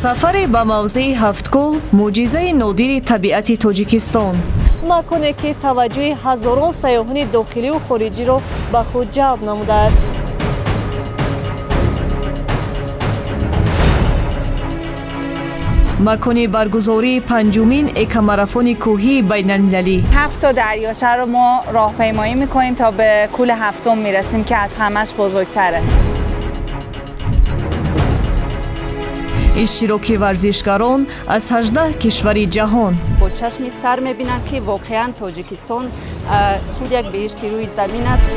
Сафаре ба мавзеи Ҳафткӯл, мӯъҷизаи нодири табиати Тоҷикистон, маконе ки таваҷҷӯҳи ҳазорон сайёҳони дохилию хориҷиро ба худ ҷалб намудааст. Макони баргузории панҷумин экомарафони кӯҳии байналмилалӣ. ҳафт تا دریاچه رو ما راهپیمایی میکنیم تا به کول هفتم میرسیم که از همش بزرگتره. Иштироки варзишгарон аз 18 кишвари ҷаҳон. Бо чашми сар мебинанд, ки воқеан Тоҷикистон худ як беҳишти рӯи замин аст.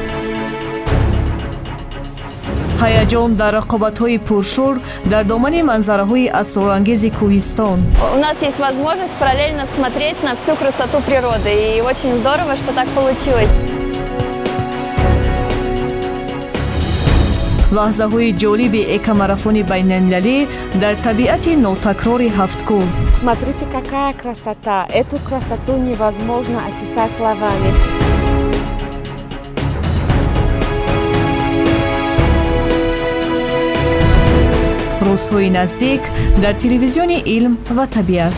Ҳаяҷон дар рақобатҳои пуршӯр дар домани манзараҳои асрорангези кӯҳистон. У нас есть возможность параллельно смотреть на всю красоту природы. И очень здорово, что так получилось. Лаҳзаҳои ҷолиби экомарафони байналмилалӣ дар табиати нотакрори Ҳафткӯл. Смотрите, какая красота! Эту красоту невозможно описать словами. Рӯзҳои наздик дар телевизиони «Илм ва табиат».